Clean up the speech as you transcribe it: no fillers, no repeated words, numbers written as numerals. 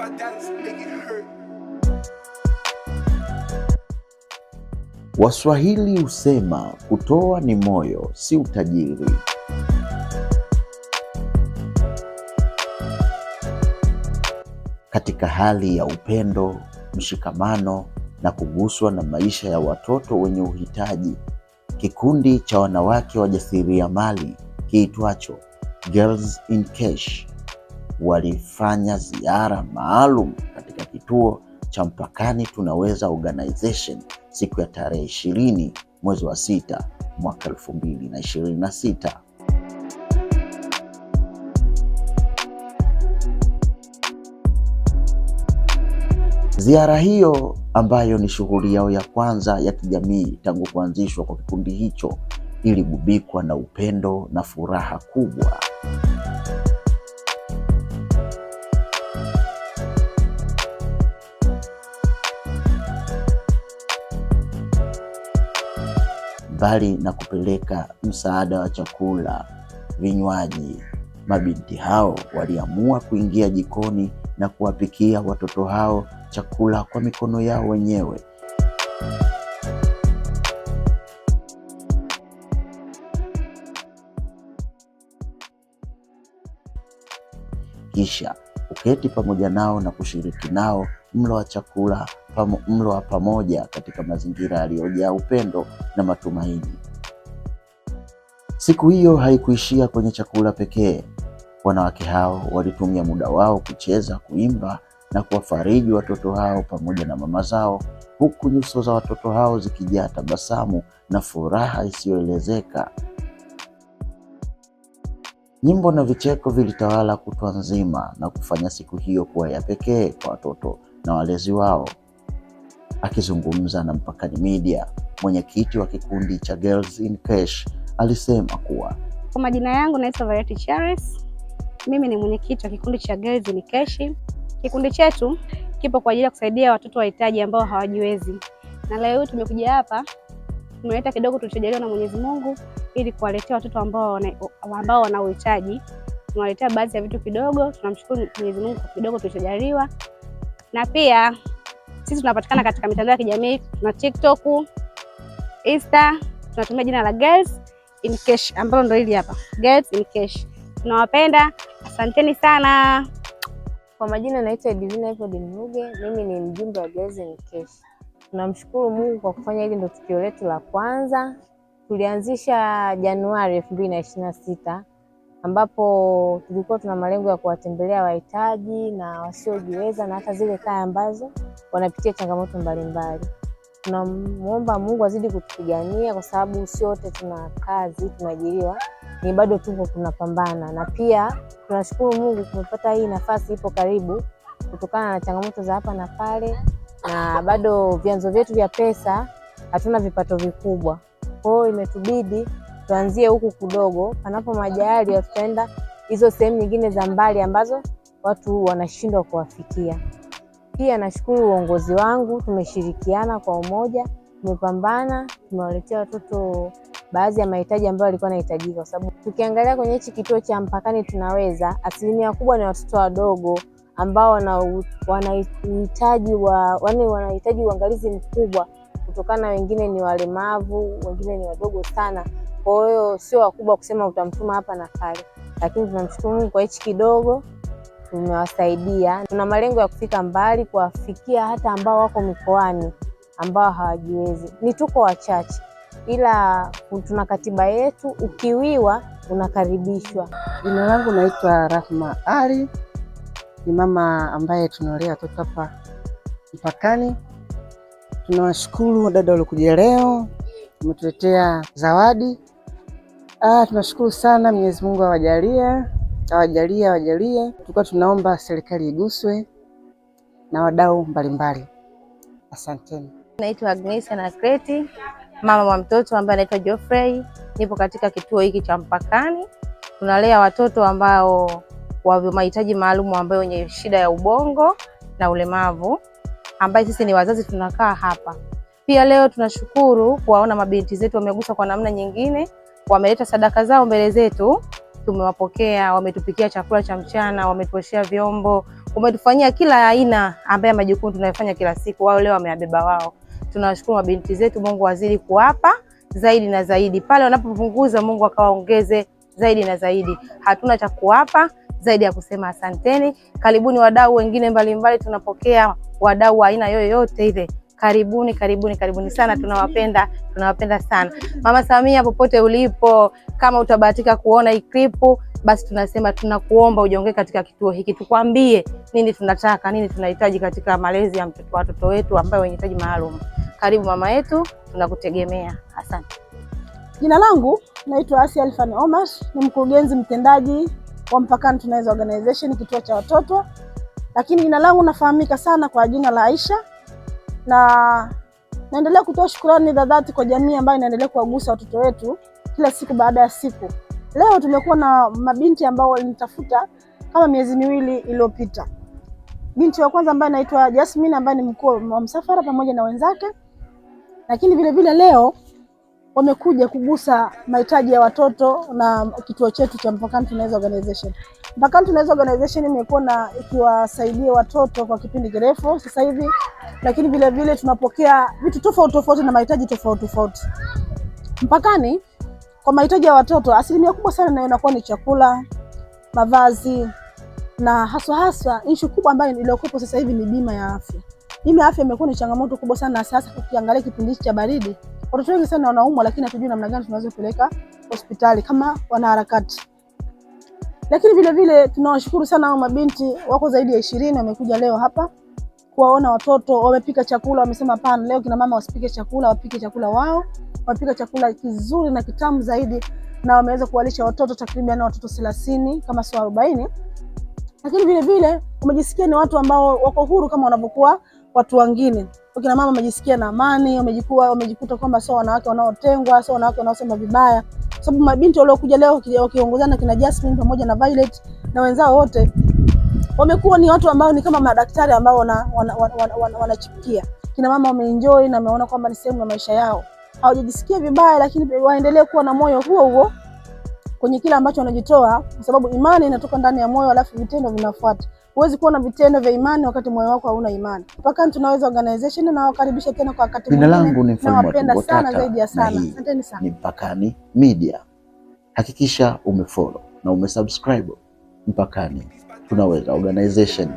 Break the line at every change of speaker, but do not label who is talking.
Make it hurt.
Waswahili husema kutoa ni moyo, si utajiri. Katika hali ya upendo, mshikamano na kuguswa na maisha ya watoto wenye uhitaji, kikundi cha wanawake wajasiriamali kiitwacho Girls in Cash walifanya ziara maalum katika kituo cha Mpakani Tunaweza Organization siku ya tarehe 20 mwezi wa 6 mwaka 2026. Ziara hiyo ambayo ni shughuli yao ya kwanza ya kijamii tangu kuanzishwa kwa kikundi hicho iligubikwa na upendo na furaha kubwa. Mbali na kupeleka msaada wa chakula, vinywaji, mabinti hao waliamua kuingia jikoni na kuwapikia watoto hao chakula kwa mikono yao wenyewe. Kisha kuketi pamoja nao na kushiriki nao mlo wa chakula mlo wa pamoja katika mazingira yaliyojaa upendo na matumaini. Siku hiyo haikuishia kwenye chakula pekee. Wanawake hao walitumia muda wao kucheza, kuimba na kuwafariji watoto hao pamoja na mama zao, huku nyuso za watoto hao zikijaa tabasamu na furaha isiyoelezeka. Nyimbo na vicheko vilitawala kutwa nzima na kufanya siku hiyo kuwa ya pekee kwa watoto na walezi wao. Akizungumza na Mpakani Media, mwenyekiti wa kikundi cha Girls in Cash alisema kuwa
Kwa majina yangu naitwa Variety Charles. Mimi ni mwenyekiti wa kikundi cha Girls in Cash. Kikundi chetu kipo kwa ajili ya kusaidia watoto wahitaji ambao hawajiwezi, na leo hii tumekuja hapa, tumeleta kidogo tulichojaliwa na Mwenyezi Mungu ili kuwaletea watoto ambao wana uhitaji. Tumewaletea baadhi ya vitu kidogo. Tunamshukuru Mwenyezi Mungu kwa kidogo tulichojaliwa, na pia sisi tunapatikana katika mitandao ya kijamii, tuna TikTok, Insta, tunatumia jina la Girls in Cash ambalo ndo hili hapa, Girls in Cash. Tunawapenda, asanteni sana.
Kwa majina naitwa Edivina Evod Mruge, mimi ni mjumbe wa Girls in Cash. Tunamshukuru Mungu kwa kufanya hili ndo tukio letu la kwanza. Tulianzisha Januari 2026 ambapo tulikuwa tuna malengo ya kuwatembelea wahitaji na wasiojiweza na hata zile kaya ambazo wanapitia changamoto mbalimbali. Tunamuomba Mungu azidi kutupigania kwa sababu sio wote tuna kazi, tumeajiriwa, ni bado tupo tunapambana, na pia tunashukuru Mungu tumepata hii nafasi ipo karibu, kutokana na changamoto za hapa na pale, na bado vyanzo vyetu vya pesa hatuna vipato vikubwa. Kwa hiyo imetubidi tuanzie huku kudogo, panapo majaliwa tutaenda hizo sehemu nyingine za mbali ambazo watu wanashindwa kuwafikia. Pia nashukuru uongozi wangu, tumeshirikiana kwa umoja, tumepambana, tumewaletea watoto baadhi ya mahitaji ambayo walikuwa wanahitajika, kwa sababu tukiangalia kwenye hichi kituo cha Mpakani Tunaweza, asilimia kubwa ni watoto wadogo ambao wanahitaji uangalizi mkubwa, kutokana wengine ni walemavu, wengine ni wadogo sana, kwa hiyo sio wakubwa kusema utamtuma hapa na pale, lakini tunamshukuru Mungu kwa hichi kidogo tumewasaidia. Tuna malengo ya kufika mbali, kuwafikia hata ambao wako mikoani ambao hawajiwezi. Ni tuko wachache, ila tuna katiba yetu, ukiwiwa unakaribishwa.
Jina langu naitwa Rahma Ali, ni mama ambaye tunalea watoto hapa Mpakani. Tunawashukuru dada waliokuja leo, umetuletea zawadi. Tunashukuru sana, Mwenyezi Mungu awajalie, awajalie, awajalie. Tulikuwa tunaomba serikali iguswe na wadau mbalimbali. Asanteni.
Naitwa Agnes Anakreti, mama wa mtoto ambaye anaitwa Geoffrey. Nipo katika kituo hiki cha Mpakani. Tunalea watoto ambao wa mahitaji maalum, ambao wenye shida ya ubongo na ulemavu, ambaye sisi ni wazazi tunakaa hapa. Pia leo tunashukuru kuwaona mabinti zetu wameguswa kwa namna nyingine, wameleta sadaka zao mbele zetu, tumewapokea, wametupikia chakula cha mchana, wametuoshea vyombo, Umetufanyia kila aina ambaye majukumu tunayofanya kila siku, wao leo wameyabeba wao. Tunawashukuru mabinti zetu, Mungu azidi kuwapa zaidi na zaidi. Pale wanapopunguza, Mungu akawaongeze zaidi na zaidi. Hatuna cha kuwapa zaidi ya kusema asanteni. Karibuni wadau wengine mbalimbali, tunapokea wadau wa aina yoyote ile. Karibuni, karibuni, karibuni sana, tunawapenda, tunawapenda sana. Mama Samia, popote ulipo, kama utabahatika kuona hii klipu, basi tunasema tunakuomba ujiongee katika kituo hiki, tukwambie nini tunataka, nini tunahitaji katika malezi ya mtoto watoto wetu ambao wenye hitaji maalum. Karibu mama yetu, tunakutegemea. Asante.
Jina langu naitwa Asia Alfan Omar, ni mkurugenzi mtendaji wa Mpakani Tunaweza Organization, kituo cha watoto, lakini jina langu nafahamika sana kwa jina la Aisha, na naendelea kutoa shukrani za dhati kwa jamii ambayo inaendelea kuwagusa watoto wetu kila siku baada ya siku. Leo tumekuwa na mabinti ambao walinitafuta kama miezi miwili iliyopita. Binti wa kwanza ambaye anaitwa Jasmine ambaye ni mkuu wa msafara pamoja na wenzake, lakini vile vile leo wamekuja kugusa mahitaji ya watoto na kituo chetu cha Mpakani Tunaweza Organization. Mpakani Tunaweza Organization imekuwa na ikiwasaidia watoto kwa kipindi kirefu sasa hivi, lakini vile vile tunapokea vitu tofauti tofauti na mahitaji tofauti tofauti. Mpakani kwa mahitaji ya watoto, asilimia kubwa sana nayo inakuwa ni chakula, mavazi na haswa haswa ishu kubwa ambayo iliyokuwepo sasa hivi ni bima ya afya. Bima ya afya imekuwa ni changamoto kubwa sana, na sasa ukiangalia kipindi hichi cha baridi watoto wengi sana wanaumwa, lakini hatujui namna gani tunaweza kupeleka hospitali kama wanaharakati. Lakini vile vile tunawashukuru sana hao mabinti, wako zaidi ya 20 wamekuja leo hapa kuwaona watoto. Wamepika chakula, wamesema hapana, leo kina mama wasipike chakula, wapike chakula wao. Wamepika chakula kizuri na kitamu zaidi, na wameweza kuwalisha watoto takriban watoto 30 kama sio 40. Lakini vile vile wamejisikia ni watu ambao wako huru kama wanavyokuwa watu wengine. Wakina mama wamejisikia na amani, wamejikuta kwamba sio wanawake wanaotengwa, sio wanawake wanaosema vibaya. Kwa sababu mabinti waliokuja leo wakiongozana kina Jasmine pamoja na Violet na wenzao wote wamekuwa ni watu ambao ni kama madaktari ambao wanachipukia. Kina mama wameenjoy na wameona kwamba ni sehemu ya maisha yao. Hawajajisikia vibaya, lakini waendelee kuwa na moyo huo huo kwenye kile ambacho wanajitoa, kwa sababu imani inatoka ndani ya moyo, alafu vitendo vinafuata. Huwezi kuwa na vitendo vya imani wakati moyo wako hauna imani. Mpakani Tunaweza Organization na wakaribisha tena kwa wakati
Jina
mwingine.
langu ni Mfalme wa
Nawapenda
Tumbo
sana
Tata
zaidi ya
na
sana.
hii
Asanteni sana.
ni Mpakani Media. Hakikisha umefollow na umesubscribe Mpakani Tunaweza Organization.